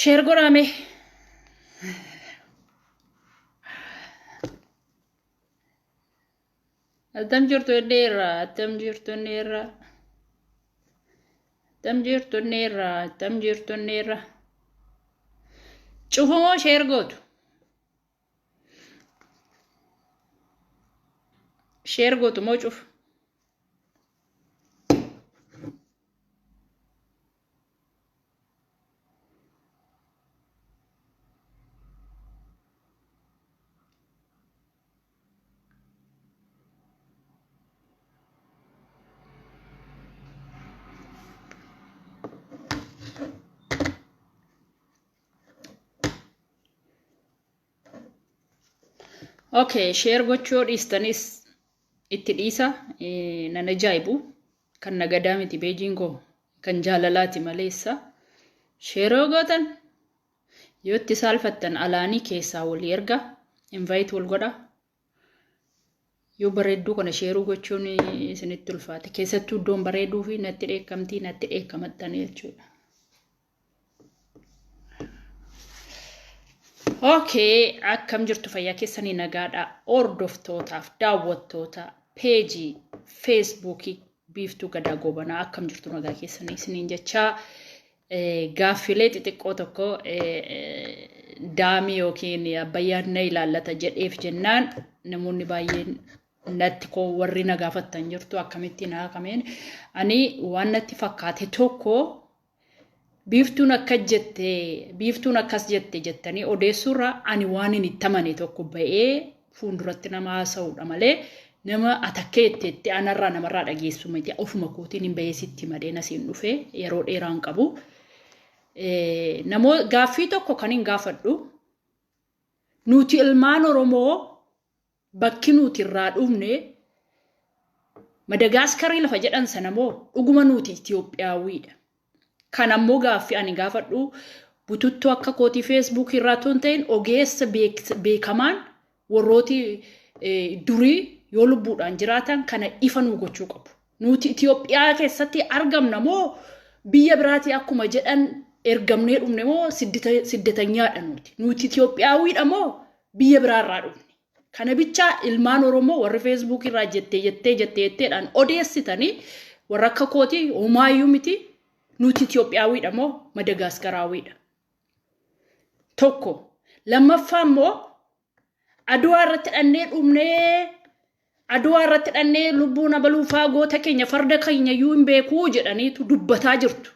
Share godhaa mee. Attam jirtu inneerra, attam jirtu inneerra. Attam jirtu inneerra, attam jirtu inneerra. Cufumoo share gootu. Share gootu moo cufu? Okay, share gochuu yoo dhiistanis itti dhiisa. Nan ajaa'ibu. Kan nagadaa miti beejiin koo kan jaalalaati maleessa. Share yoo gootan yoo itti saalfattan alaanii keessaa walii erga invite wal godha. Yoo bareedduu kana sheeruu gochuun isinitti ulfaate keessattuu iddoon bareeduu fi natti dheekkamtii natti dheekkamattanii jechuudha. Okay, akkam jirtu fayyaa keessanii nagaadha. Hordoftootaaf daawwattoota peejii feesbuukii Biiftuu Gadaa Goobanaa akkam jirtu nagaa keessanii isiniin jechaa gaaffilee xixiqqoo tokko daamii yookiin abbayyaan na ilaallata jedheef jennaan namoonni baay'een natti koo warri na gaafattan jirtu akkamittiin haa kameen ani waan natti fakkaate tokko biiftuun akka jette biiftuun akkas jette jettanii odeessuurra ani waan hin itti amane tokko ba'ee fuulduratti nama haasa'uudha malee nama atakkee itti itti anarraa namarraa dhageessu miti ofuma kootiin hin ba'ee sitti malee nasiin dhufe yeroo dheeraan qabu. Namoo gaaffii tokko kan hin gaafadhu nuti ilmaan Oromoo Bakki nuti irraa dhufne Madagaaskarii lafa jedhan sana moo dhuguma nuti Itoophiyaawwiidha? Kan ammoo gaaffii ani gaafadhu bututtuu akka kootii feesbuukii irraa otoo hin ta'in ogeessa beekamaan warrooti durii yoo lubbuudhaan jiraatan kana ifa nuu gochuu qabu. Nuti Itoophiyaa keessatti argamna moo biyya biraatii akkuma jedhan ergamnee dhufne moo siddatanyaadha nuti? Nuti Itoophiyaawwiidha moo biyya biraa irraa dhufne. Kana bichaa ilmaan Oromoo warri Facebook irraa jettee jettee jettee jetteedhaan odeessitanii warra akka kootii homaayyuu miti nuti Itoophiyaawiidha moo Madagaaskaraawwiidha. Tokko lammaffaa immoo Aduwaa irratti dhannee dhumnee Aduwaa irratti dhannee lubbuun abaluufaa goota keenya farda keenya iyyuu hin beekuu jedhaniitu dubbataa jirtu.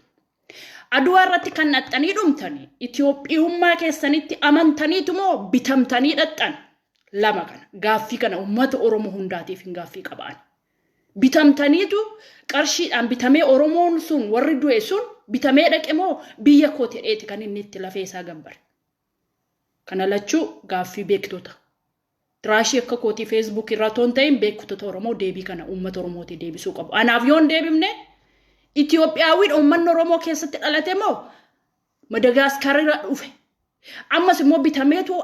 Aduwaa irratti kan dhaxxanii dhumtani Itoophiyummaa keessanitti amantaniitu moo bitamtanii dhaxxan? Lama kana gaaffii kana uummata Oromoo hundaatiif hin gaaffii qabaan. Bitamtaniitu qarshiidhaan bitamee Oromoon sun warri du'e sun bitamee dhaqe moo biyya koo ta'eeti kan inni itti lafee isaa gabbare. Kana lachuu gaaffii beektota. Tiraashii akka kootii Facebook irraa otoo hin ta'in beektota Oromoo deebii kana uummata Oromootii deebisuu qabu. Anaaf yoo hin deebifne Itoophiyaawwiin uummanni Oromoo keessatti dhalate moo Madagaaskaar irraa dhufe? Ammas immoo bitameetu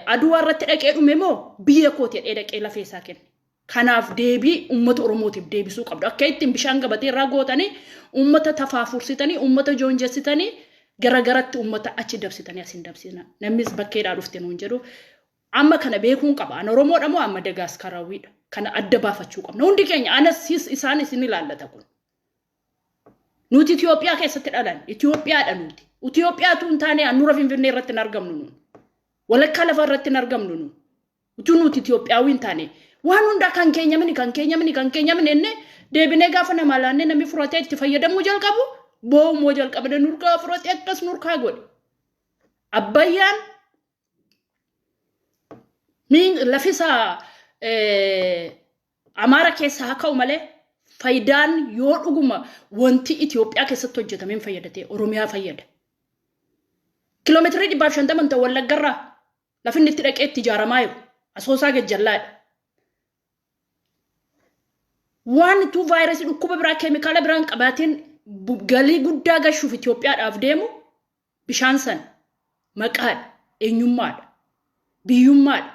Aduwaa irratti dhaqee dhume moo biyya kooti jedhee dhaqee lafee isaa kenne? Kanaaf deebii uummata Oromootiif deebisuu qabdu. Akka ittiin bishaan gabatee irraa gootanii uummata tafaafursitanii uummata joonjessitanii garagaratti uummata achi dabsitanii as hin dabsina. Namnis bakkeedhaa dhufte nuun jedhu. Amma kana beekuun qaba. An Oromoodha moo an Madagaaskaraawwiidha? Kana adda baafachuu qabna. Hundi keenya anas sis isaan isin ilaallata kun. Nuti Itoophiyaa keessatti dhalan. Itoophiyaadha nuti. Itoophiyaatu hin taane handhuura Finfinnee irratti hin argamnu nuun. Walakkaa lafa irratti hin argamnu nuun. Utuu nuti Itoophiyaawii hin taane waan hundaa kan keenya mini kan keenya mini kan keenya mini inni deebinee gaafa namaa laannee namni furatee itti fayyadamuu jalqabu boo'umoo jalqabne nurkaa furatee akkas nurkaa godhe. Abbayyaan Lafi isaa Amaara keessa haa ka'u malee faayidaan yoo dhuguma wanti Itoophiyaa keessatti hojjetameen fayyadate Oromiyaa fayyada. Kiiloomeetirii 150 ta'u Wallaggarraa lafi inni itti dhaqee itti ijaaramaa jiru Asoosaa gajjallaadha. Waan utuu vaayirasii dhukkuba biraa keemikaala biraan qabaateen galii guddaa gashuuf Itoophiyaadhaaf deemu Bishaan sana maqaadha, eenyummaadha, biyyummaadha.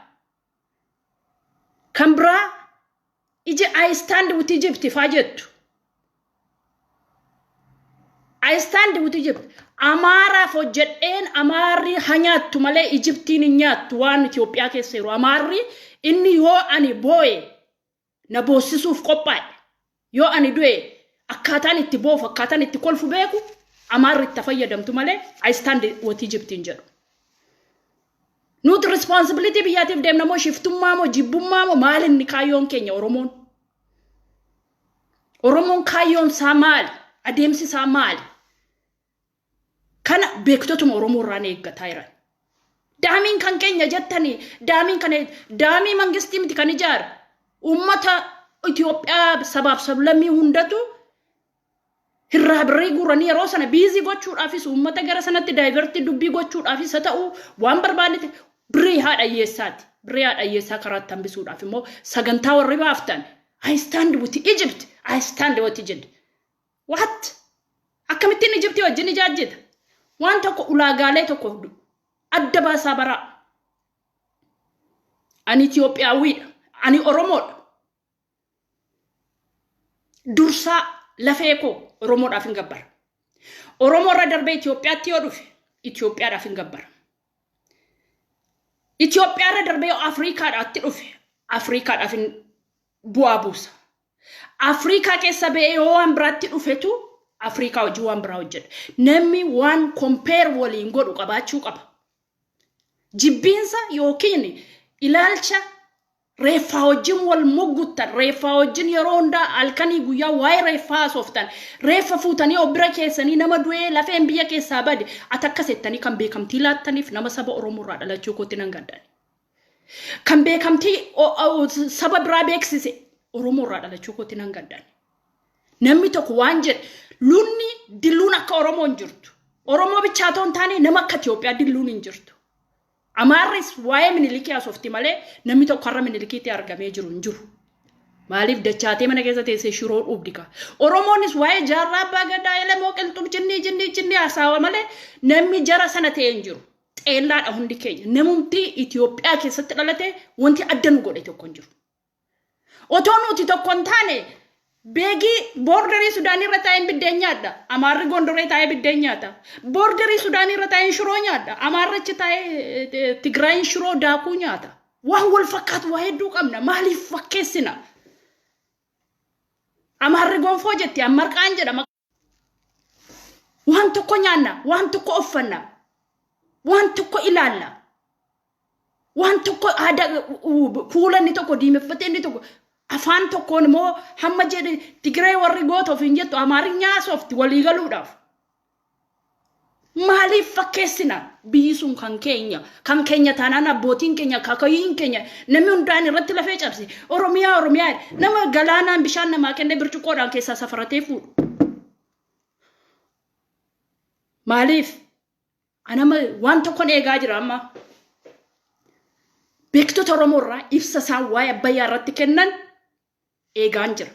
Kan biraa ija I stand with Egypt faa jettu. I stand with Egypt. Amaaraaf hojjedheen Amaarri haa nyaattu malee Ijiptiin hin nyaattu waan Itoophiyaa keessa jiru. Amaarri inni yoo ani boo'e na boossisuuf qophaa'e. Yoo ani du'e akkaataan itti boofu, akkaataan itti kolfu beeku. Amaarri itti fayyadamtu malee I stand with Ijiptiin jedhu. Nuti responsibility biyyaatiif deemna moo, shiftummaa moo, jibbummaa moo, maal inni kaayyoon keenya Oromoon? Oromoon kaayyoon isaa maali? Adeemsi isaa maali? Kana beektotuma Oromoo irraan eeggataa jiran. Daamiin kan keenya jettanii, daamiin kana daamii mangistii miti kan ijaare. Uummata Itoophiyaa sabaaf sablammii hundatu hirraa birrii guuranii yeroo sana busy gochuudhaafis, uummata gara sanatti divert dubbii gochuudhaafis haa ta'u, waan barbaadete birrii haadha hiyyeessaati. Birrii haadha hiyyeessaa karaatti hambisuudhaaf immoo sagantaa warri baaftan, I stand with Egypt, I stand with Egypt. What? Akkamittiin Egyptii wajjin ijaajjita? Waan tokko ulaagaalee tokko adda baasaa baraa. Ani Itoophiyaawwiidha. Ani Oromoodha. Dursaa lafee koo Oromoodhaaf hin gabbara. Oromoo irra darbee Itoophiyaatti yoo dhufe Itoophiyaadhaaf hin gabbara. Itoophiyaa irra darbee yoo Afriikaadhaatti dhufe Afriikaadhaaf hin bu'aa buusa. Afriikaa keessa ba'ee yoo waan biraatti dhufetu Afriikaa hojii waan biraa hojjedha. Namni waan compare waliin godhu qabaachuu qaba. Jibbiinsa yookiin ilaalcha reeffaa wajjin wal mugguttan, reeffaa wajjin yeroo hundaa halkanii guyyaa waa'ee reeffaa haasoftan, reeffa fuutanii of bira keessanii, nama du'ee lafeen biyya keessaa bade ati akkas jettanii kan beekamtii laattaniif, nama saba Oromoo irraa dhalachuu kootti nan gaddan. Kan beekamtii saba biraa beeksise Oromoo irraa dhalachuu kootti nan gaddan. Namni tokko waan jedhe, lunni dilluun akka Oromoo hin jirtu. Oromoo bichaa otoo hin taane nama akka Itoophiyaa dilluun hin jirtu. Amaarris waa'ee Minilikii haasofti malee namni tokko har'a Minilikiitti argamee jiru hin jiru. Maaliif dachaatee mana keessa teessee shiroo dhuubdi ka. Oromoonis waa'ee Jaarraa Abbaa Gadaa, Elemoo Qilxuu, jinnii jinnii jinnii haasawa malee namni jara sana ta'e hin jiru. Xeellaadha hundi keenya. Namumti Itoophiyaa keessatti dhalate wanti adda nu godhe tokko hin jiru. Otoo nuti tokko hin taane, beegii border Sudaanii irra taa'een biddeen nyaadha. Amaarri Gondoree taa'ee biddeen nyaata. Border Sudaanii irra taa'een shiroo nyaadha. Amaarri achi taa'ee Tigraayin shiroo daakuu nyaata. Waan wal fakkaatu waa hedduu qabna. Maaliif fakkeessina? Amaarri gonfoo jetti, ammarqaan jedhama. Waan tokko nyaanna, waan tokko uffanna, waan tokko ilaalla. Waan tokko aadaa fuula inni tokko diimeffatee, inni tokko afaan tokkoon immoo hamma jedhe Tigree warri goota ofiin jettu Amaarinyaa soofti walii galuudhaaf. Maaliif fakkeessina? Biyyi sun kan keenya. Kan keenya taanaan abbootiin keenya, akaakayyiin keenya, namni hundaan irratti lafee cabse. Oromiyaa, Oromiyaa, nama galaanaan bishaan namaa kennee bircuqqoodhaan keessaa safaratee fuudhu. Maaliif? Anama waan tokkon eegaa jira amma. Beektota Oromoo irraa ibsa isaan waa'ee Abbayyaa irratti kennan eegaan jira.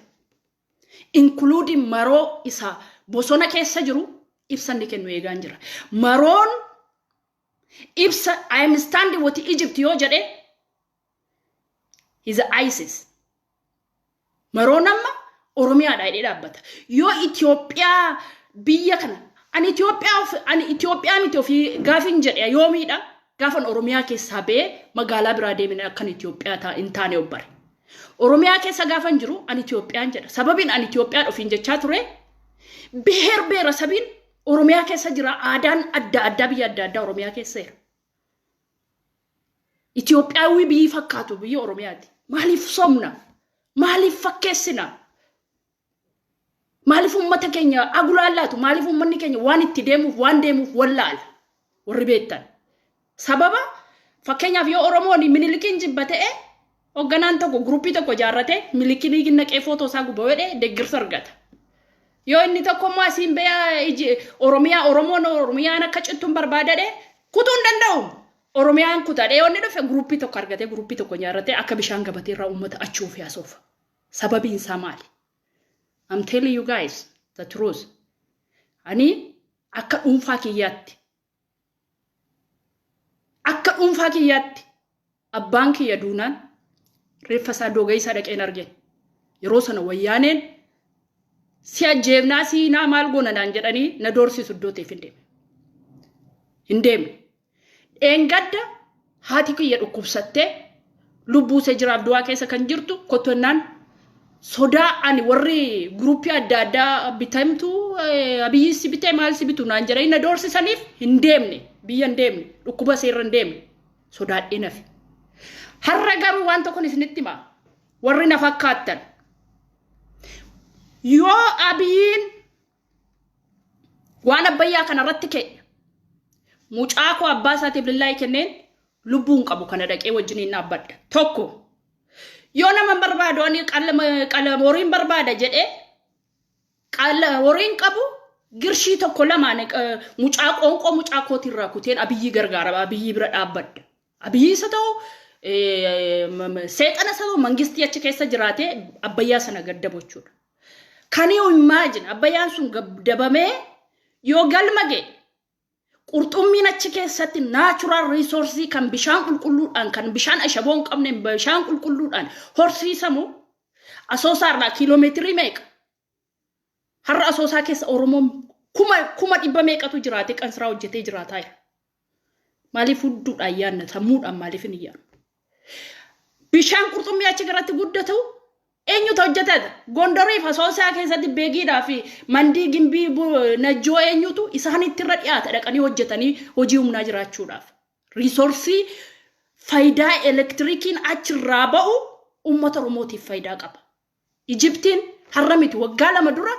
Including Maroo isa bosona keessa jiru, ibsa inni kennu eegaan jira. Maroon ibsa "I am standing with Egypt" yoo jedhe, is ISIS. Maroon amma Oromiyaadha jedhee dhaabbata. Yoo Itoophiyaa biyya kana, ani Itoophiyaa, ani Itoophiyaa miti ofii gaafin jedhe yoomiidha? Gaafan Oromiyaa keessaa ba'ee magaalaa biraa deemine akkan Itoophiyaa hin taane obbare. Oromiyaa keessa gaafan jiru ani Itoophiyaan jedha. Sababiin ani Itoophiyaan ofiin jechaa ture, beher beera sabiin Oromiyaa keessa jira, aadaan adda addaa biyya adda addaa Oromiyaa keessa jira. Itoophiyaawwi biyyi fakkaatu biyya Oromiyaati. Maaliif somna? Maaliif fakkeessina? Maaliif uummata keenya agulaallaatu? Maaliif uummanni keenya waan itti deemuuf waan deemuuf wallaala? Warri beektan. Sababa fakkeenyaaf yoo Oromoon Minilikiin jibba ta'e, hoogganaan tokko group tokko ijaarrate Minilikiin naqee footoo isaa guba godhee deeggarsa argata. Yoo inni tokko immoo asiin ba'ee Oromiyaa, Oromoon Oromiyaan akka cittuun barbaadadhe kutuu hin danda'u. Oromiyaan kutadhee yoo inni dhufe group tokko argatee, group tokko ijaarratee akka bishaan gabatee irraa uummata achuuf yaasoofa. Sababiin isaa maali? I'm telling you guys the truth. Ani akka dhuunfaa kiyyaatti, abbaan kiyya duunaan reeffa isaa dooga isaa dhaqeen argeen. Yeroo sana Wayyaaneen si ajjeefnaa siinaa maal goona naan jedhanii na doorsisu iddoo ta'eef hin deeme. Hin deemne. Dheengadda haati kiyya dhukkubsattee lubbuu ishee jiraaf du'aa keessa kan jirtu kottonnaan sodaa ani warri guruppii adda addaa bitamtu, Abiyyi si bitee maal si bitu naan jedhanii na doorsisaniif hin deemne, biyya hin deemne, dhukkuba seerra hin deemne, sodaadhee nafe. Har'a garuu waan tokkon isinitti hima, warri na fakkaattan, yoo Abiyyiin waan Abbayyaa kana irratti ka'e, mucaa koo abbaa isaatiif lillaayii kenneen lubbuun qabu kana dhaqee wajjiniin dhaabbadha. Tokko, yoo nama hin barbaadu, ani qalama horiin barbaada jedhee, horiin qabu girshii tokko lamaan mucaa qoonqoo mucaa kootiirraa kuteen Abiyyii gargaara, Abiyyii bira dhaabbadha. Abiyyii isa ta'u, seexana isa ta'u, mangistii achi keessa jiraatee Abbayyaa sana gaddabu jechuudha. Can you imagine, Abbayyaan sun gaddabamee yoo galma ga'e, qurxummiin achi keessatti natural resource kan bishaan qulqulluudhaan, kan bishaan ashaboo hin qabne, bishaan qulqulluudhaan horsiisamu, Asoosaarraa kiiloomeetirii meeqa? Har'a Asoosaa keessa Oromoon 100,000 meeqatu jiraatee qansiraa hojjetee jiraataa jira. Maaliif hudduudhaan yaadna, sammuudhaan maaliif hin yaadnu? Bishaan qurxummii achi garatti guddatu eenyutu hojjetata? Gondoriif Asoosaa keessatti Beegiidhaa fi Mandii, Gimbii, Najjoo eenyutu isaanitti irra dhiyaata dhaqanii hojjetanii hojii humnaa jiraachuudhaaf? Resource faayidaa elektirikiin achirraa ba'u uummata Oromootiif faayidaa qaba. Ijiptiin har'a miti, waggaa 2 dura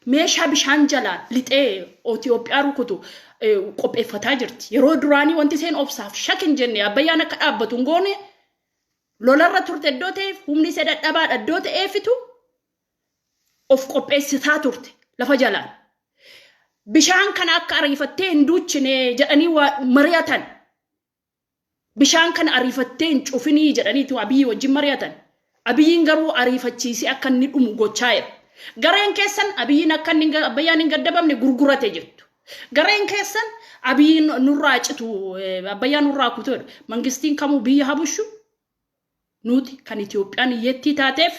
meeshaa bishaan jalaan lixee Itoophiyaa rukutu qopheeffataa jirti. Yeroo duraanii wanti isheen obsaaf shakin jenne Abbayyaan akka dhaabbatu hin goone, lolarra turte iddoo ta'eef, humni ishee dadhabaadha iddoo ta'eefitu of qopheessitaa turte lafa jalaan. Bishaan kana akka ariifattee hin duuchine jedhanii mari'atan. Bishaan kana ariifattee hin cufinii jedhaniitu Abiyyi wajjin mari'atan. Abiyyiin garuu ariifachiisee akka inni dhumu gochaa jira. Gareen keessan Abiyyiin akka inni Abbayyaan hin gaddabamne gurgurate jettu. Gareen keessan Abiyyiin nurraa citu, Abbayyaan nurraa kutu. Mangistiin kamuu biyya habushu, nuti kan Itoophiyaan hiyyattii taateef,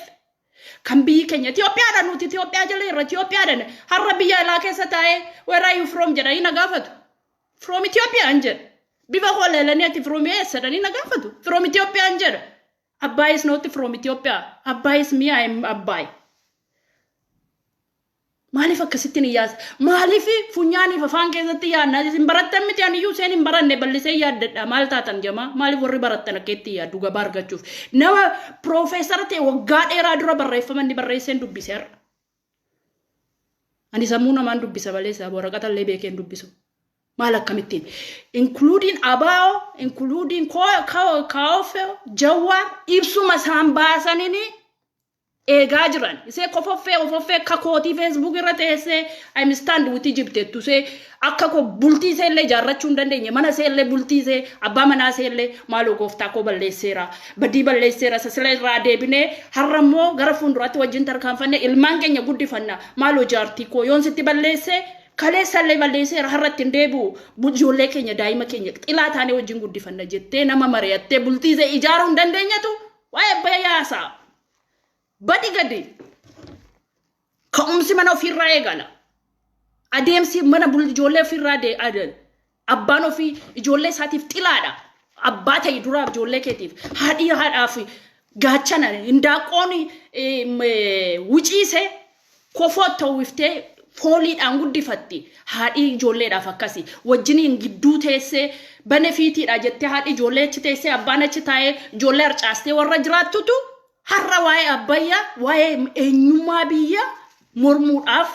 kan biyyi keenya Itoophiyaadha, nuti Itoophiyaa jala irra Itoophiyaadha. Har'a biyya alaa keessa taa'ee "Where are you from?" jedhanii na gaafatu. From Itoophiyaan jedha. Bifa koo leelanii "Ati from eessa?" jedhanii na gaafatu. From Itoophiyaan jedha. Abbaay is not from Ethiopia. Abbaay is me, I am Abbaay. Maaliif akkasittiin iyyaasa? Maaliif funyaaniif afaan keessatti yaadna? Isin barattan miti, ani iyyuu isheen hin baranne bal'isee yaaddadha. Maal taatan jamaa? Maaliif warri barattan akka itti yaaddu gabaa argachuuf? Nama piroofeesara ta'e waggaa dheeraa dura barreeffama inni barreesseen dubbise har'a. Ani sammuu namaan dubbisa maleessa waraqata illee beekeen dubbisu. Maal akkamittiin? Including ABO, including KFO, Jawwaar ibsuma isaan baasaniini eegaa jiran. Isee kofoffee ofoffee kakootii Facebook irra teessee "I'm stand with Egypt" jettu, isee akka ko bultii isee illee ijaarrachuu hin dandeenye, mana isee illee, bultii isee, abbaa manaa isee illee "Maaloo gooftaa koo, balleesseera, badii balleesseera, sasila irraa deebinee har'a immoo gara fuulduraatti wajjin tarkaanfannee ilmaan keenya guddifanna, maaloo jaartii koo, yoon sitti balleessee, kaleessa illee balleesseera, har'a ittiin deebi'u, ijoollee keenya, daa'ima keenya xilaa taanee wajjin guddifanna" jettee nama mari'attee bultii isee ijaaruu hin dandeenyetu waa'ee Abbayyaa haasa'a. Badi gadi. Ka'umsi mana ofiirraa eegala. Adeemsi mana ijoollee ofiirraa adeema. Abbaan ofii ijoollee isaatiif xilaadha. Abbaa ta'e duraaf ijoollee keetiif. Haadhi haadhaaf gaachana. Hindaaqqoon wuciisee kofoo ta'uuftee fooliidhaan guddifatti. Haadhi ijoolleedhaaf akkasi. Wajjiniin gidduu teessee benefitiidha jettee, haadhi ijoollee achi teessee, abbaan achi taa'ee ijoollee harcaastee warra jiraattutu har'a waa'ee Abbayyaa, waa'ee eenyummaa biyya mormuudhaaf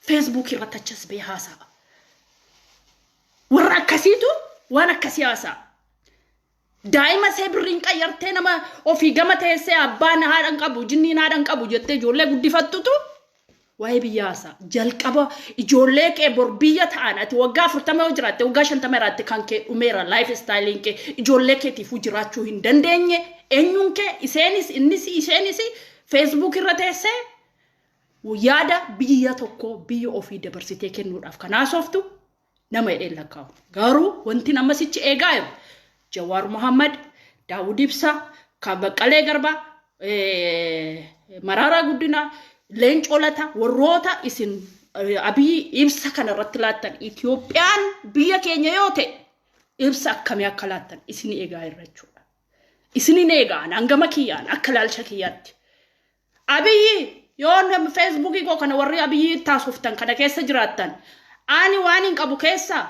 Facebook irratti achas ba'ee haasa'a. Warra akkasiitu waan akkasii haasa'a. Daa'ima ishee birriin qayyartee nama ofii gama teessee abbaan haadha hin qabu, jinniin haadha hin qabu jettee ijoollee guddifattutu waa'ee biyya haasa'a. Jalqaba ijoollee kee bor biyya ta'an, ati waggaa 40 yoo jiraatte, waggaa 50 jiraatte, kan kee dhumeera, life styleiin kee ijoollee keetiifuu jiraachuu hin dandeenye. Eenyuun kee, iseenis, innis, isheenis Facebook irra teessee yaada biyya tokko, biyya ofii dabarsitee kennuudhaaf kan haasoftu nama hidheen lakkaa'u. Garuu wanti nama sichi eegaa jiru Jawaar Muhammad, Daawud Ibsaa, kan Baqqalee Garbaa, Maraaraa Guddinaa, Leencoo Lataa, warroota isin Abiyyi ibsa kana irratti laattan, Itoophiyaan biyya keenya yoo ta'e Ibsa akkamii akka laattan isin eegaa irra jechuudha. Isinin eegaan hangama kiyyaan akka ilaalcha kiyyaatti. Abiyyi yoo Feesbuukii koo kana warri Abiyyi taasoftan kana keessa jiraattan, ani waan hin qabu keessa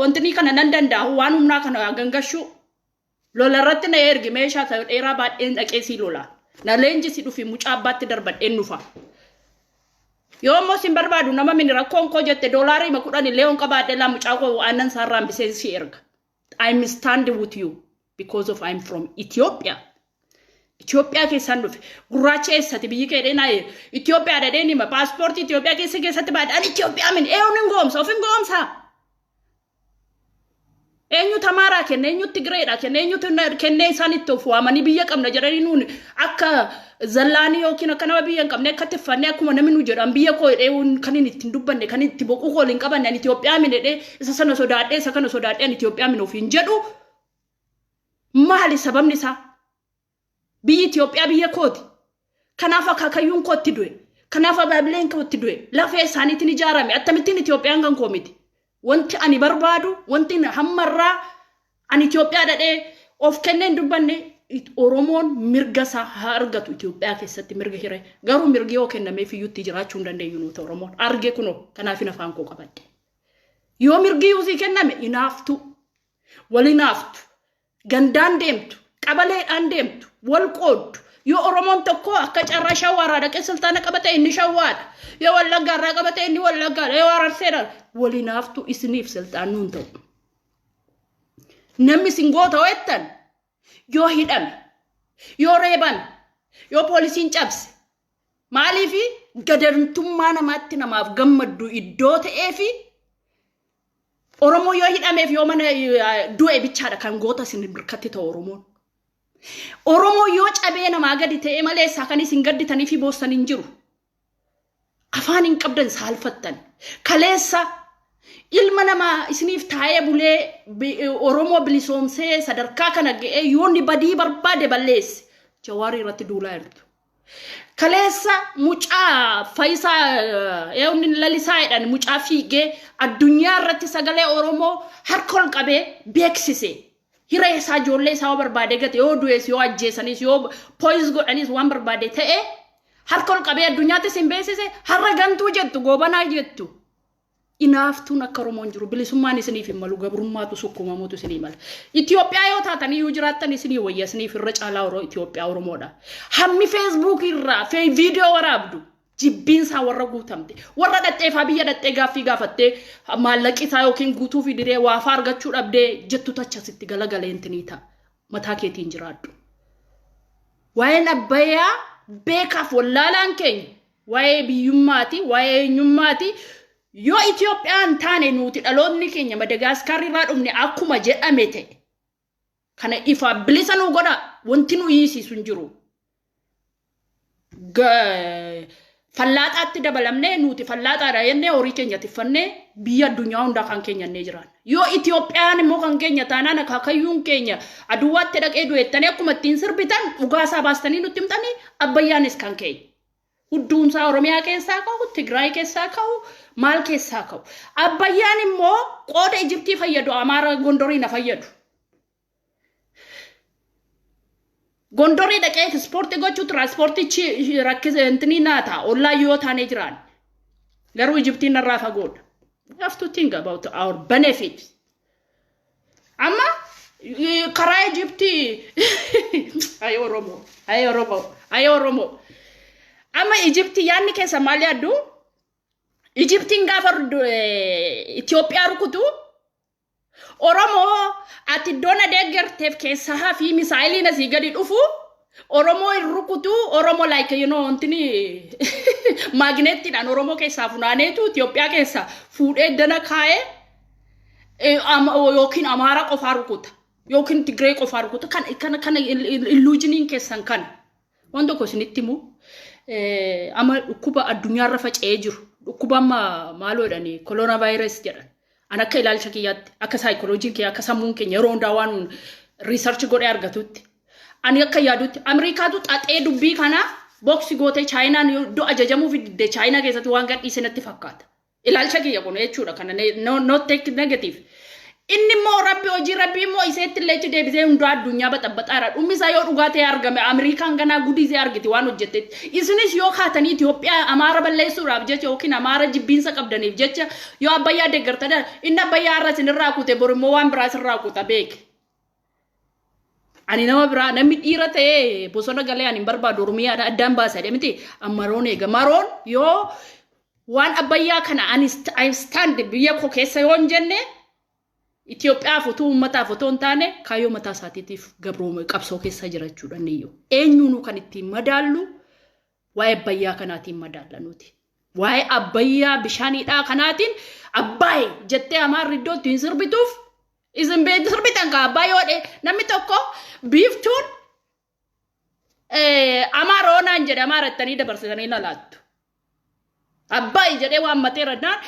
wanti kana nan danda'u, waan humnaa kana gangashuu lola irratti na ergi, meeshaa ta'e dheeraa baadheen dhaqee sii lola. Na leenjisi, dhufi, mucaa abbaatti darbadheen dhufa. Yoo immoo sin barbaadu nama mini rakkoon koo jette, doolaarii 10 illee on qabaadhe laa, mucaa koo aannan isaarraa hambisee si erga. I'm stand with you because of I'm from Ethiopia. Itoophiyaa keessaan dhufe. Gurraacha, eessati biyyi kee dheenaa? Itoophiyaa dhadheen hima. Paaspoortii Itoophiyaa keessatti baadhaan Itoophiyaa min eenyu hin goomsa, of hin goomsa. Eenyutu Amaaraa kenne, eenyutu Tigireedha kenne, eenyutu kennee isaan itti of waamanii biyya qabna jedhanii nuun akka zallaanii yookiin akka nama biyya hin qabne akka tiffannee, akkuma namni nu jedhan biyya koo jedhee kan inni ittiin dubbanne, kan itti boquu koo hin qabanne, ani Itoophiyaa min jedhee, isa sana sodaadhee, isa kana sodaadhee, ani Itoophiyaa min ofiin jedhu maali sababni isaa? Biyyi Itoophiyaa biyya kooti. Kanaaf akaakayyuun kootti du'e. Kanaaf abaabileen kootti du'e. Lafee isaaniitiin ijaarame. Akkamittiin Itoophiyaan kan koo miti? Wanti ani barbaadu, wanti hammarraa ani Itoophiyaa dhadhee of kennee hin dubbanne, Oromoon mirga isaa haa argatu Itoophiyaa keessatti, mirga hiree. Garuu mirgi yoo kennameef iyyuutti jiraachuu hin dandeenyu nuti Oromoon. Arge kunoo kanaaf afaan koo qabadhe. Yoo mirgi yuusii kenname inaaftu. Wal inaaftu. Gandaan deemtu. Qabaleedhaan deemtu. Wal qooddu. Yoo Oromoon tokko akka carraa Shawwaarraa dhaqee sultaana qabate, inni Shawwaadha. Yoo Wallaggaarraa qabate, inni Wallaggaadha. Yoo Ararseedha. Wal inaaftu, isiniif silxaan ta'u. Namni isin goota ho'ettan yoo hidhame, yoo reebame, yoo poolisiin cabse, maaliifi gadantummaa namaatti namaaf gammaddu iddoo ta'eefi Oromoo yoo hidhameef yoo mana du'e bichaadha kan goota isin birkatti ta'u Oromoon. Oromoo yoo cabee namaa gadi ta'e malee isaa kan isin gadditanii fi boossan hin jiru. Afaan hin qabdan, saalfattan. Kaleessa ilma namaa isiniif taa'ee bulee Oromoo bilisoomsee sadarkaa kana ga'ee, yoo inni badii barbaade balleesse, Jawaarii irratti duulaa jirtu. Kaleessa mucaa Fayisaa eenyu Lalisaa jedhan, mucaa fiigee addunyaa irratti sagalee Oromoo harka ol qabee beeksise. Hiree isaa ijoollee isaa yoo barbaade gate, yoo du'es, yoo ajjeesanis, yoo poison godhanis, waan barbaade ta'e, harka ol qabee addunyaattis hin beeksise. Har'a gantuu jettu, Goobanaa jettu. Inaaftuun akka Oromoon jiru, bilisummaan isiniif hin malu, gabrummaatu sukkumamuutu isinii mala. Itoophiyaa yoo taatan iyyuu jiraattan isinii wayya, isiniif irra caalaa Itoophiyaa Oromoodha. Hammi Feesbuuk irraa viidiyoo waraabdu jibbiinsaa warra guutamte, warra dhadheefaa biyya dhadhee gaaffii gaafattee maallaqi isaa yookiin guutuu fi diree waafaa argachuu dhabdee jettu tachasitti galagaleentinii ta'a. Mataa keetiin jiraadhu. Waa'een Abbayyaa beekaaf wallaalaan keenya waa'ee biyyummaati, waa'ee eenyummaati. Yoo Itoophiyaan taane nuti dhaloonni keenya Madagaskar irraa dhufne akkuma jedhame ta'e. Kana ifaa bilisa nu godha, wanti nu hiisisu hin jiru. Fallaaxaatti dabalamnee, nuti fallaaxaadha jennee horii keenya tiffannee biyya addunyaa hundaa kan keenya jiran. Yoo Itoophiyaan immoo kan keenya taanaan akaakayyuun keenya aduwaatti dhaqee du'ettanii akkuma ittiin sirbitan dhugaasaa baastanii nutti himtanii, Abbayyaanis kan keenya. Hudduunsaa Oromiyaa keessaa ka'u, Tigraay keessaa ka'u, maal keessaa ka'u. Abbayyaan immoo qooda Ijiptii fayyadu, Amaara Gondorii na fayyadu. Gondorii dhaqee ispoortii gochuu tiraanspoortichi rakkisanii naa ta'a, ollaa yoo taanee jiraan. Garuu Ijiptiin narraa fagoodha. We have to think about our benefit. Amma karaa Ijiptii, ayi Oromoo, ayi Oromoo, ayi Oromoo. Amma Ijiptii yaadni keessa maal yaaddu? Ijiptiin gaafa Itoophiyaa rukutu, Oromoo ati iddoo na deeggarteef keessaa hafi, misaayiliin asii gadi dhufu Oromoo hin rukutu. Oromoo like wantini maagneettiidhaan Oromoo keessaa funaaneetu Itoophiyaa keessaa fuudhee dana kaa'ee yookiin Amaara qofaa rukuta yookiin Tigree qofaa rukuta. Kana illusion keessan kana. Waan tokko isinitti himu, amma dhukkuba addunyaarra faca'ee jiru, dhukkuba amma maaloo jedhani, corona virus jedhan. An akka ilaalcha kiyyaatti, akka saayikolojiin kiyya, akka sammuun keenya yeroo hundaa waan research godhee argatutti, ani akka yaadutti Ameerikaatu xaxee dubbii kana box gootee Chaayinaan iddoo ajajamuu fi didde Chaayinaa keessatti waan gadhiise natti fakkaata. Ilaalcha kiyya kun jechuudha, kana not take negative. Inni immoo Rabbi, hojii Rabbi immoo iseetti illee achi deebisee hundaa addunyaa baxabaxaara. Dhummi isaa yoo dhugaa ta'e argame, Ameerikaan ganaa gudii argiti waan hojjettetti. Isinis yoo kaatanii Itoophiyaa Amaara balleessuudhaaf jecha yookiin Amaara jibbiinsa qabdaniif jecha yoo Abbayyaa deeggartan, inni Abbayyaa har'a isinirraa kute, bor immoo waan biraa isinirraa kuta, beeki. Ani nama biraa, namni dhiira ta'ee bosona galee ani hin barbaadu, Oromiyaadha addaan baasa jedhe miti. Maroon eega. Maroon yoo waan Abbayyaa kana ani I stand biyya koo keessa yoo hin jenne, Itoophiyaaf utuu uummataaf otoo hin taane kaayyoo mataa isaatiitiif gabroome qabsoo keessa jira jechuudha inni. Eenyuunuu kan ittiin madaallu waa'ee Abbayyaa kanaatiin madaalla nuti. Waa'ee Abbayyaa bishaaniidhaa kanaatiin. Abbaay jettee Amaarri iddoo ittiin sirbituuf isin sirbitan kaa. Abbaay yoo namni tokko biiftuun Amaara naan jedhe, Amaara ittanii dabarsitanii na laattu. Abbaay jedhee waan mateera naan,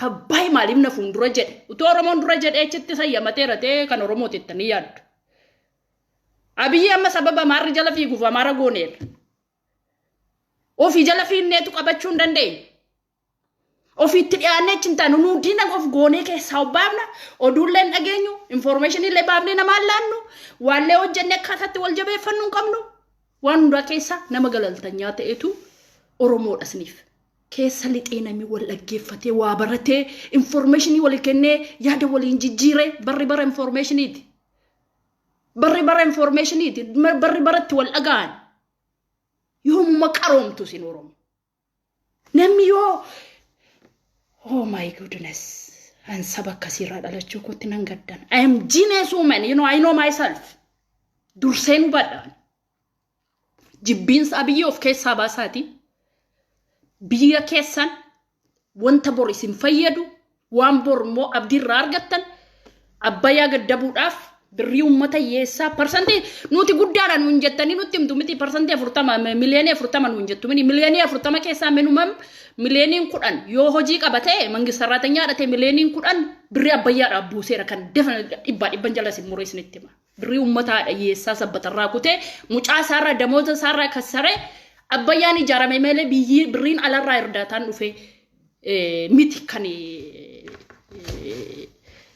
Abbaay maaliif na fuuldura jedhe? Utuu Oromoon dura jedhee achitti sayyamateera ta'ee kan Oromooti ittanii yaaddu. Abiyyi amma sababa Amaarri jala fiiguuf Amaara gooneerra. Ofii jala fiinneetu qabachuu hin dandeenye. Ofiitti dhiyaannee achi hin taanu, nu diina of goonee keessaa of baafna, oduullee hin dhageenyu, information illee baafnee namaan laannu, waallee hojjennee akkaataatti wal jabeeffannu hin qabnu. Waan hundaa keessa nama galaltanyaa ta'etu Oromoodha isiniif. Keessa lixee namni wal dhaggeeffatee, waa baratee, information walii kennee, yaada waliin jijjiiree. Barri bara informationiiti. Barri bara informationiiti. Barri baratti wal dhaga'an. Yoomuma qaroomtu isin Oromoo? Namni yoo, oh my goodness, an saba akkasiirraa dhalachuu kootti nan gaddan. I am genius woman, I know myself. Durseen hubadhaan. Jibbiinsa Abiyyi of keessaa baasaati. Biyya keessan wanta bor isin fayyadu, waan bor immoo abdiirraa argattan, Abbayyaa gaddabuudhaaf birrii uummata hiyyeessaa parsantii nuti guddaadha nuun jettanii nutti himtu miti. 40%, 40 miliyoonii nuun jettu miti. 40 miliyoonii keessaa minimum 10 miliyoonii yoo hojii qaba ta'e, mangist sarraatanyaa ta'e, 10 miliyoonii birrii Abbayyaadhaaf buuseera kan defa dhibbaa dhibban jala isin muree isinitti hima. Birrii uummataadha hiyyeessaa sabbatarraa kutee, mucaa isaarraa, damoota isaarraa kassaree Abbayyaan ijaarame malee biyyi birriin alarraa irdaataan dhufee miti kan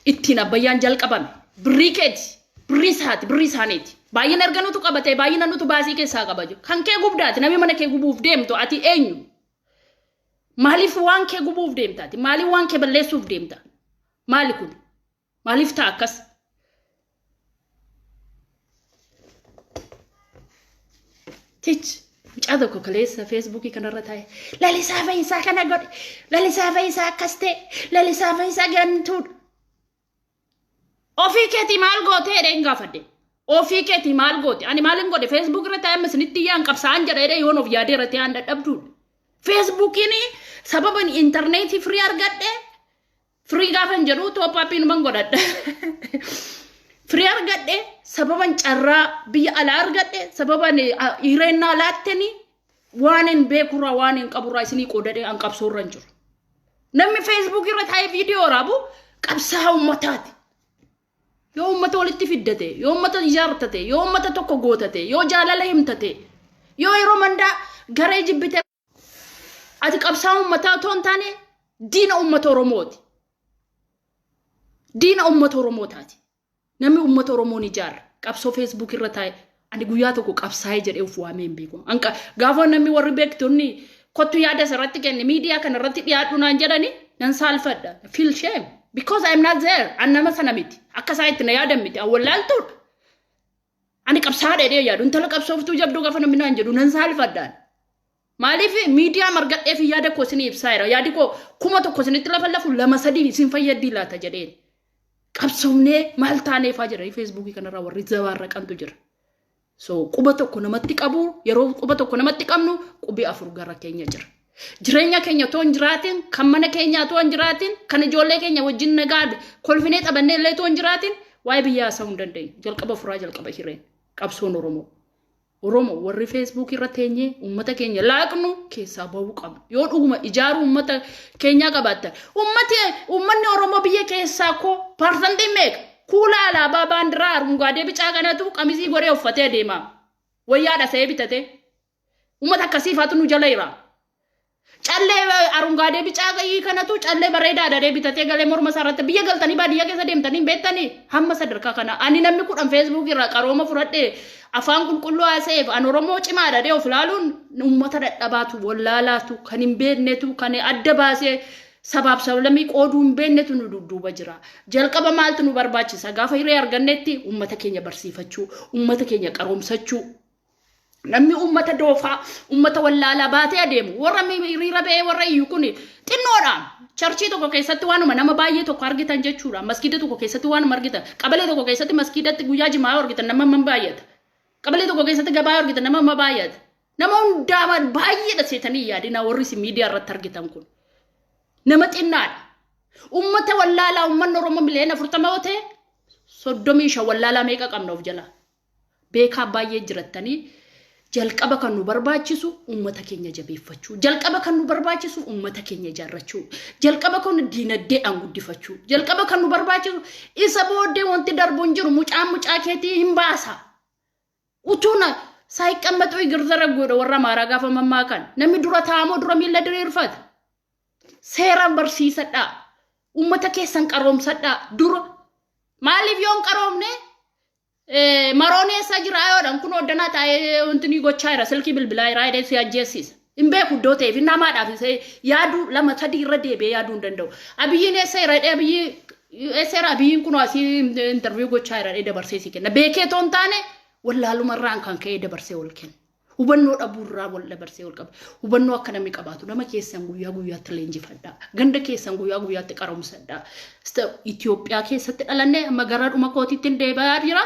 ittiin Abbayyaan jalqabame. Birrii keeti, birrii isaati, birrii isaaniiti. Baay'ina erga nutu qabatee, baay'ina nutu baasii keessaa qaba jiru. Kan kee gubdaati, namni mana kee gubuuf deemtu ati eenyu? Maaliif waan kee gubuuf deemtaati? Maaliif waan kee balleessuuf deemta? Maali kun? Maaliif ta'a akkas? Tich, mucaa tokko kaleessa Feesbuukii kanarra taa'e, Lalisaa Fayyisaa kana godhe, Lalisaa Fayyisaa akkas ta'e, Lalisaa Fayyisaa gantuudha. Ofii keetii maal gootee jedhee hin gaafadhe. Ofii keetii maal goote? Ani maalin godhe? Facebook irra taa'ee isinitti iyyaan qabsaa'an jedha jedhee yoon of yaadee irra taa'an dadhabduudha. Feesbuukiin sababa intarneetii firii argadhe, firii gaafa hin jedhu top up numan godhadha. Firii argadhe, sababan carraa biyya alaa argadhe, sababan hireennaa laattanii waan hin beekurraa, waan hin qaburraa isinii qoodadhee an qabsoorra hin jiru. Namni Facebook irra taa'ee viidiyoo waraabu qabsaa'aa uummataati. Yoo uummata walitti fiddate, yoo uummata ijaartate, yoo uummata tokko gootate, yoo jaalala himtate, yoo yeroo mandaa garee jibbite, ati qabsaa'aa uummataa otoo hin taane diina uummata Oromooti. Diina uummata Oromootaati. Namni uummata Oromoo ni ijaara. Qabsoo Facebook irra taa'e ani guyyaa tokko qabsaa'ee jedhee of waamee hin beeku. Gaafa namni warri beektonni kottu yaada asirratti kenni, miidiyaa kana irratti dhiyaadhu naan jedhani, nan saalfadha. Feel shame. Because I am not there. An nama sana miti. Akka isaa itti na yaadan miti. An wallaaltuudha. Ani qabsaa'aa dheedhee yaadu. Intala qabsooftuu jabduu gaafa namni naan jedhu nan saalfadhaan. Maaliif miidiyaa margadhee fi yaada koo isinii ibsaa jira. Yaadi koo 1000 isinitti lafa lafu, lama sadii isin fayyaddi laata jedheen. Qabsoofnee maal taaneefaa jedhanii Feesbuukii kanarraa warri zabaarraqantu jira. So quba tokko namatti qabu, yeroo quba tokko namatti qabnu qubi afur gara keenya jira. Jireenya keenya otoo hin jiraatin, kan mana keenya otoo hin jiraatin, kan ijoollee keenya wajjin nagaa kolfinee taphannee illee otoo hin jiraatin, waa'ee biyyaa haasa'uu hin dandeenyu. Jalqaba furaa, jalqaba hireen qabsoon Oromoo. Oromoo warri Feesbuuk irra teenyee uummata keenya laaqnu keessaa bahuu qabna. Yoo dhuguma ijaaruu uummata keenyaa qabaattan. Uummanni Oromoo biyya keessaa koo parsantiin meeqa? Kuula alaabaa baandiraa arungaadee bicaa kanatu qamisii godhee uffatee adeema. Wayyaa dhasa'ee bitatee. Uummata akkasiifaatu nu jala jira. Callee arungaadee bicaa ga'ii kanatu callee bareedaa dhadhee bitatee galee morma isaa irratti biyya galtanii baadiyyaa keessa deemtanii hin beektanii hamma sadarkaa kana. Ani namni 10 feesbuukii irraa qarooma fudhadhee afaan qulqulluu haasa'eef an Oromoo cimaa dhadhee of ilaaluun uummata dadhabaatu, wallaalaatu, kan hin beeknetu, kan adda baasee sabaaf sablammii qooduu hin beeknetu nu dudduuba jira. Jalqaba maaltu nu barbaachisa? Gaafa hiree argannetti uummata keenya barsiifachuu, uummata keenya qaroomsachuu. Namni uummata doofaa, uummata wallaalaa baatee adeemu, warra hiriira ba'ee warra iyyu kun xinnoodhaan churchii tokko keessatti waanuma nama baay'ee tokko argitan jechuudha. Maskiida tokko keessatti waanuma argitan. Qabalee tokko keessatti maskiidatti guyyaa jimaa argitan nama hamma baay'ata. Qabalee tokko keessatti gabaa argitan nama hamma baay'ata. Nama hundaa baay'eedha seetanii yaadina warri isin miidiyaa irratti argitan kun. Nama xinnaadha. Uummata wallaalaa, uummanni Oromoo miliyoona 40 yoo ta'e, 35 wallaalaa meeqa qabna of jalaa? Beekaa baay'ee jirattanii, jalqaba kan nu barbaachisu uummata keenya jabeeffachuu. Jalqaba kan nu barbaachisu uummata keenya ijaarrachuu. Jalqaba kan diinagdeedhaan guddifachuu. Jalqaba kan nu barbaachisu isa booddee wanti darbu hin jiru, mucaan mucaa keetii hin baasa. Utuu na ሳይቀመጡ እግር ዘረጉ godha warra Amaaraa gaafa mammaakan. Namni dura taa'amoo dura miilla diriirfata. Seeraan barsiisadhaa. Uummata keessan qaroomsadhaa dura. Maaliif yoo hin qaroomne, maroon eessa jira yoodhaan, kun hoddanaa taa'ee wanti ni gochaa jira, silkii bilbilaa jira jedhee si ajjeessisa. Hin beeku iddoo ta'eef namaadhaaf yaaduu lama sadii irra deebi'ee yaaduu hin danda'u. Abiyyiin eessa jira jedhee, Abiyyi eessa jira, Abiyyiin kun asii interview gochaa jira jedhee dabarsee si kenna. Beekee otoo hin taane wallaalumarraan kan ka'ee dabarsee ol kenna. Hubannoo dhabuurraa wal dabarsee ol qaba. Hubannoo akka namni qabaatu nama keessan guyyaa guyyaatti leenjifadhaa. Ganda keessan guyyaa guyyaatti qaromsadhaa. Itoophiyaa keessatti dhalannee amma gara dhuma kootiitti hin deebi'aa jira.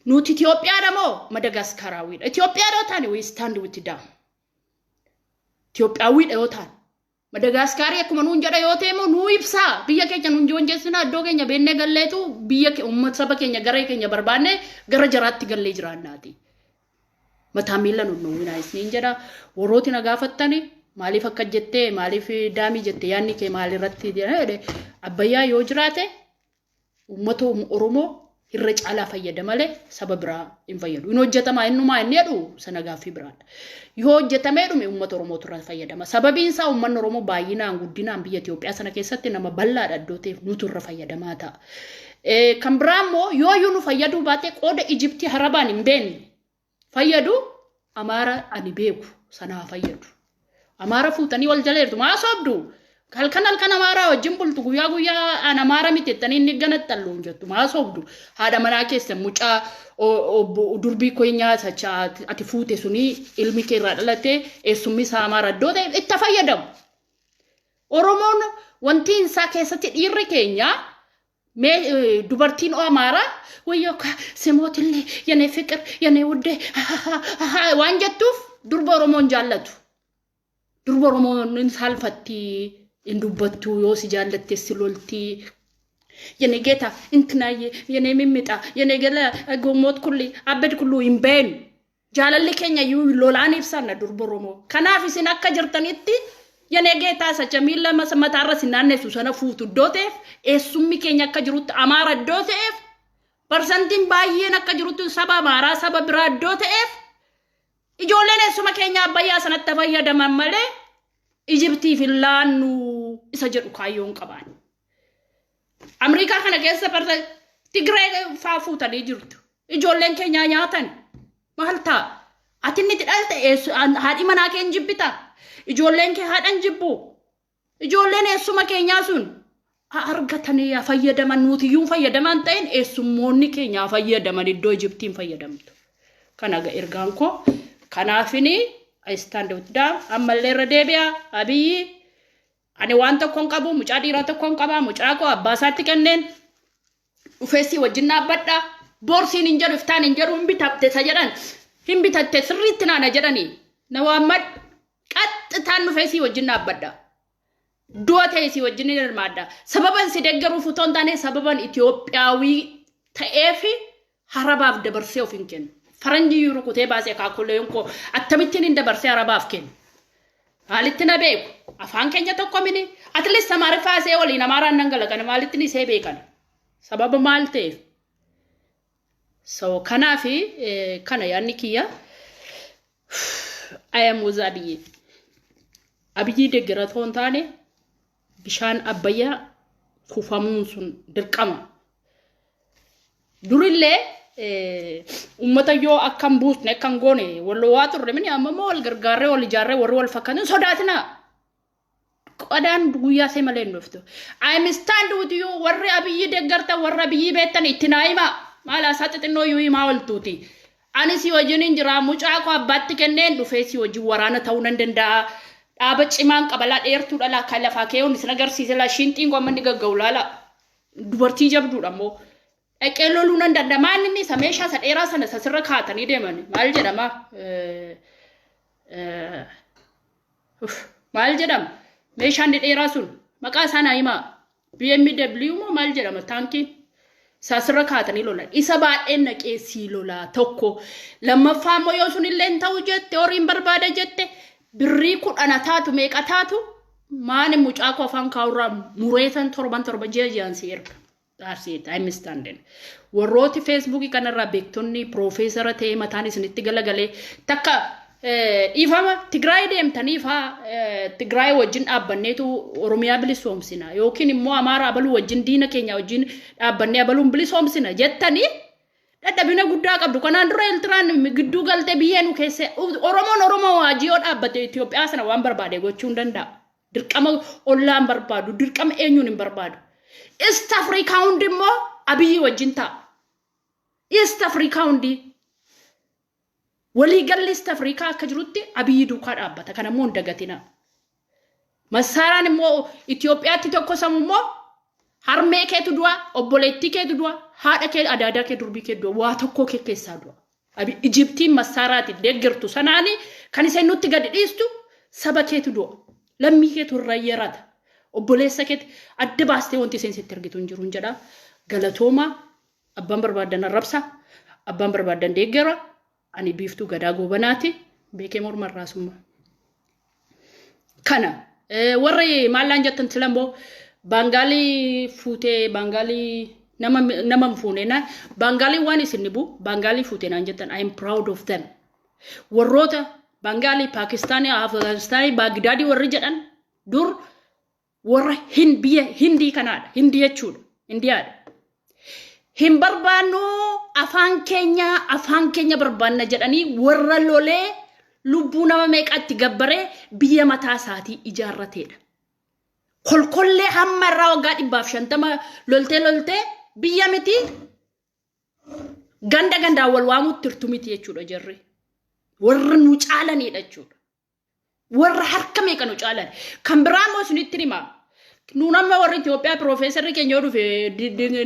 Nuti Itoophiyaadha moo Madagaskaraawwiidha? Itoophiyaadha yoo taane, we stand with them. Itoophiyaawwiidha yoo taane. Madagaskaarii akkuma nuun jedha yoo ta'e immoo nuu ibsaa, biyya keenya nuun joonjessinaa, iddoo keenya beennee galleetu biyya uummata saba keenya garee keenya barbaanne gara jaraatti gallee jiraannaati. Mataa miila nun dhowwinaa isiniin jedha. Warrooti na gaafattani maaliif akka jettee, maaliif daamii jette, yaadni kee maalirratti jedhe, Abbayyaa yoo jiraate uummata Oromoo irra caalaa fayyada malee saba biraa hin fayyadu. Hin hojjetamaa innumaa inni jedhu sana gaaffii biraadha. Yoo hojjetamee dhume uummata Oromootu irraa fayyadama. Sababiin isaa uummanni Oromoo baay'inaan guddinaan biyya Itoophiyaa sana keessatti nama bal'aadha iddoo ta'eef nutu irra fayyadamaa ta'a. Kan biraa immoo yoo iyyuu nu fayyaduu baate, qooda Ijiptii harabaan hin beekne fayyadu, Amaara ani beeku sanaa fayyadu. Amaara fuutanii wal jala jirtu, maa sobdu? Halkan halkan Amaaraa wajjin bultu, guyyaa guyyaa an Amaara miti jettanii inni ganaxxallu hin jettu, maa sobdu? Haadha manaa keessa mucaa obbo durbii keenyaa ati fuute suni ilmi kee irraa dhalate eessummi isaa Amaara iddoo ta'e itti fayyadamu. Oromoon wanti isaa keessatti dhiirri keenya mee dubartiin Amaaraa wayyoo ስሞትልህ የኔ ፍቅር የኔ ውዴ waan jettuuf durba Oromoon jaallatu. Durba Oromoon hin saalfatti, hin dubbattu, yoo si jaallatte si lolti. የኔ ጌታ እንትናዬ የኔ ሚሚጣ የኔ ገለ ጎሞት ኩሊ አበድ ኩሉ hin beenu. Jaalalli keenya iyyuu lolaan ibsanna durba Oromoo. Kanaaf isin akka jirtanitti የኔ ጌታ sacha miila mataarra si naannessu sana fuutu iddoo ta'eef, eessummi keenya akka jirutti Amaara iddoo ta'eef, parsantiin baay'een akka jirutti saba Amaaraa saba biraa iddoo ta'eef, ijoolleen eessuma keenya Abbayyaa sanatti fayyadaman malee Ijiptiif hin laannu isa jedhu kaayyoon qabaan. Amriikaa kana keessa parsa Tigree faa fuutanii jirtu. Ijoolleen keenya nyaatan maal ta'a? Ati inni itti dhalte haadhi manaa kee hin jibbita. Ijoolleen kee haadha hin jibbu. Ijoolleen eessuma keenyaa sun haa argatanii haa fayyadaman, nuutiyyuu fayyadaman ta'in eessummoonni keenya haa fayyadaman iddoo Ijiptiin fayyadamtu. Kana ergaan koo kanaafini I stand with them. Ammallee irra deebi'a, Abiyyi ani waan tokko hin qabu, mucaa dhiiraa tokko hin qaba, mucaa koo abbaa isaatti kenneen dhufeessii wajjin dhaabbadha. Boorsiin hin jedhu, iftaan hin jedhu, hin bitatte isa jedhan, hin bitatte sirriitti naana jedhanii na waammadhu, qaxxitaan dhufeessii wajjin dhaabbadha. Du'a ta'e si wajjin ni hirmaadha. Sababan si deeggaruuf utoo hin taane, sababan Itoophiyaawii ta'eefi harabaaf dabarsee of hin kennu. Faranjii iyyuu rukutee baasee akaakuleen koo akkamittiin hin dabarsee harabaaf kennu? Maalitti na beeku? Afaan keenya tokko mini. At least Amaariffaa isee waliin Amaaraan nan gala, kana maalitti ni isee beekan? Sababa maal ta'eef? So kanaafi kana yaadni kiyya. I am with Abiyyi. Abiyyii deeggara otoo hin taane, bishaan Abbayyaa kuufamuun sun dirqama. Durillee uummata yoo akkam buusne, akkam goone wal waa turre mini. Amma immoo wal gargaarree, wal ijaarree, warri wal fakkaatan sodaatinaa. Qodaan guyyaa see malee hin dhuftu. I am stand with you. Warri Abiyyi deeggartan, warri Abiyyi beektan, itti naa himaa. Maal haasaa xixinnoo iyyuu himaa oltuuti. Ani si wajjin hin jira. Mucaa koo abbaatti kenneen dhufee si wajjin waraana ta'uu nan danda'a. Dhaaba cimaan qaba laa, dheertuudha laa, kan lafaa kee hundi sin agarsiise laa, shinxiin koo amma inni gagga'u laala. Dubartii jabduudha immoo. Dhaqee loluu nan danda'a. Maal inni isa meeshaa isa dheeraa sana isa sirra kaatanii deeman maal jedhama? Maal jedhama? Meeshaan dheeraa sun maqaa isaa naa himaa. BMW moo maal jedhama taankiin? Isaa sirra kaatanii lolan. Isa baay'een naqee sii lolaa tokko. Lammaffaa immoo yoo sun illee hin ta'u jette, horiin barbaada jette, birrii 10 taatu, meeqa taatu, maani mucaa koo afaan kaa'urraa mureetan torban torba, ji'a ji'aan si erga. That's it. I'm standing. Warrooti Feesbuukii kanarraa beektonni piroofeesara ta'ee mataan isinitti galagalee takka dhiifama, Tigraay deemtanii faa Tigraay wajjin dhaabbanneetu Oromiyaa bilisoomsina yookiin immoo Amaara abaluu wajjin, diina keenya wajjin dhaabbannee abaluun bilisoomsina jettanii dadhabina guddaa qabdu. Kanaan dura Eertiraan gidduu galtee biyyee nu keessa. Oromoon Oromoo waajii yoo dhaabbate Itoophiyaa sana waan barbaade gochuu hin danda'a. Dirqama ollaa hin barbaadu. Dirqama eenyuun hin barbaadu. East Africa hundi immoo Abiyyi wajjin ta'a. East Africa hundi, waliigalli East Africa akka jirutti Abiyyi duukaa dhaabbata. Kana immoo hin dagatina. Massaaraan immoo Itoophiyaatti tokko samu immoo harmee keetu du'a, obboleettii keetu du'a, haadha kee, adaadaa kee, durbii kee du'a, waa tokkoo kee keessaa du'a. Ijiptiin massaaraati deeggartu sanaani kan isheen nutti gadi dhiistu saba keetu du'a. Lammii keetu irra yarata. Obboleessa keetti adda baastee wanti isheen sitti argitu hin jiru hin jedha. Galatooma. Abbaan barbaadan arrabsa. Abbaan barbaadan deeggara. Ani Biiftuu Gadaa Goobanaati. Beekee morma irraa summa. Kana warri maallaan jettan sila immoo Baangaalii fuutee, Baangaalii nama hin fuune na Baangaalii waan isin dhibu Baangaalii fuutee naan jettan. I am proud of them. Warroota Baangaalii, Paakistaanii, Afgaanistaanii, Baagdaadii warri jedhan dur warra hin biyya Hindii kanaadha. Hindii jechuudha. Indiyaadha. Hin barbaannu afaan keenya, afaan keenya barbaanna jedhanii warra lolee lubbuu nama meeqatti gabbaree biyya mataa isaatii ijaarrateedha. Kolkollee hamma irraa waggaa 150 loltee loltee biyya miti, ganda gandaan wal waamutti jirtu miti jechuudha jarri. Warra nu caalanidha jechuudha. Warra harka meeqa nu caalan. Kan biraa immoo isinitti hima. Nuun amma warri Itoophiyaa piroofeesarri keenya yoo dhufe,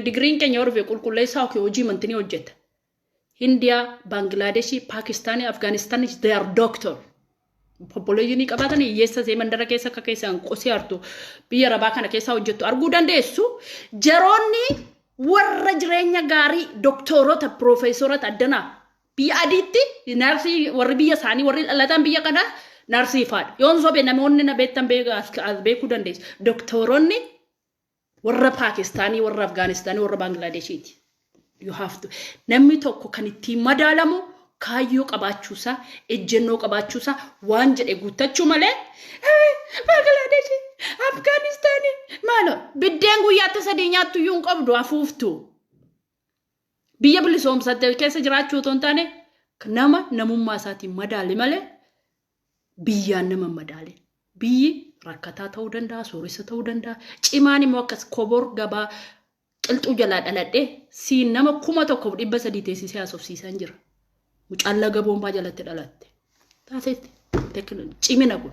digiriin keenya yoo dhufe, qulqulleessaa yookiin hojii mantinii hojjeta. Hindiyaa, Baangilaadeeshii, Paakistaanii, Afgaanistaanii, they are doctor. Population qabaatan hiyyeessa see mandara keessa akka keessaan qosii hartu biyya arabaa kana keessa hojjettu arguu dandeessu. Jaroonni warra jireenya gaarii, doktorota, piroofeesorota addanaa biyya adiitti narsii, warri biyya isaanii, warri dhalatan biyya kanaa narsii faadha. Yoon sobe namoonni na beektan as beekuu dandeessu. Doktoronni warra Paakistaanii, warra Afgaanistaanii, warra Baangilaadeeshiiti. You have to. Namni tokko kan ittiin madaalamu kaayyoo qabaachuusaa, ejjennoo qabaachuusaa, waan jedhe guuttachuu malee Baangilaadeeshii, Afgaanistaanii maaloo biddeen guyyaatti sadii nyaattu iyyuu hin qabdu afuuftu. Biyya bilisoomsatte keessa jiraachuu otoo hin taane, nama namummaa isaatiin madaali malee biyyaan nama hin madaalin. Biyyi rakkataa ta'uu danda'a, sooressa ta'uu danda'a. Cimaan immoo akkas kobor gabaa qilxuu jalaa dhaladhee siin nama 1300 teessisee haasofsiisaan jira. Mucaan laga boombaa jalatti dhalatte. Taateetti cimina kun.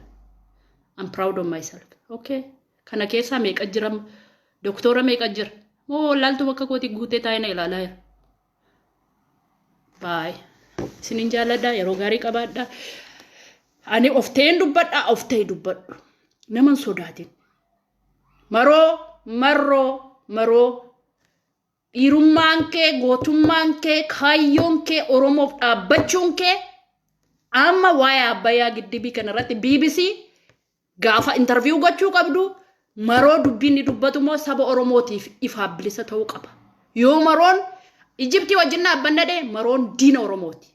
I'm proud of myself. Okay. Kana keessaa meeqa jira? Doktora meeqa jira? Moo wallaaltu bakka kootii guutee taa'ee na ilaalaa jira? Baay. Isinin jaalladha. Yeroo gaarii qabaadha. Ani of ta'een dubbadha. Of ta'e dubbadhu. Nama hin sodaatin. Maroo, marroo, maroo. Dhiirummaan kee, gootummaan kee, kaayyoon kee, Oromoof dhaabbachuun kee amma waa'ee Abbayyaa giddibii kanarratti BBC gaafa interview gochuu qabdu, Maroo dubbiin ni dubbatu immoo saba Oromootiif ifaaf bilisa ta'uu qaba. Yoo Maroon Ijiptii wajjin dhaabbanna dhee, Maroon diina Oromooti.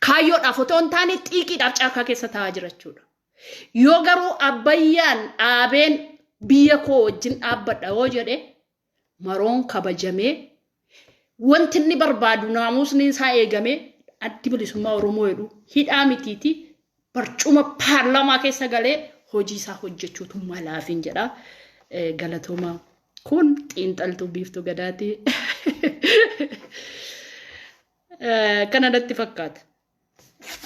Kaayyoodhaaf otoo hin taane xiiqiidhaaf caakkaa keessa taa'aa jira jechuudha. Yoo garuu Abbayyaan dhaabeen biyya koo wajjin dhaabbadha yoo jedhe, Maroon kabajamee, wanti inni barbaadu naamusni isaa eegamee, Addi Bilisummaa Oromoo jedhu hidhaa mitiiti barcuma paarlaamaa keessa galee hojii isaa hojjechuutu malaafin jedha. Galatooma, kun xiinxaltuu Biiftuu Gadaati. Kana natti fakkaata.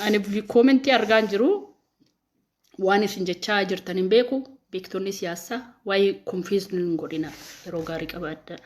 Ani koomentii argaan jiru, waan isin jechaa jirtan hin beeku. Beektonni siyaasaa waa'ee confuse hin godhina. Yeroo gaarii qabaadha.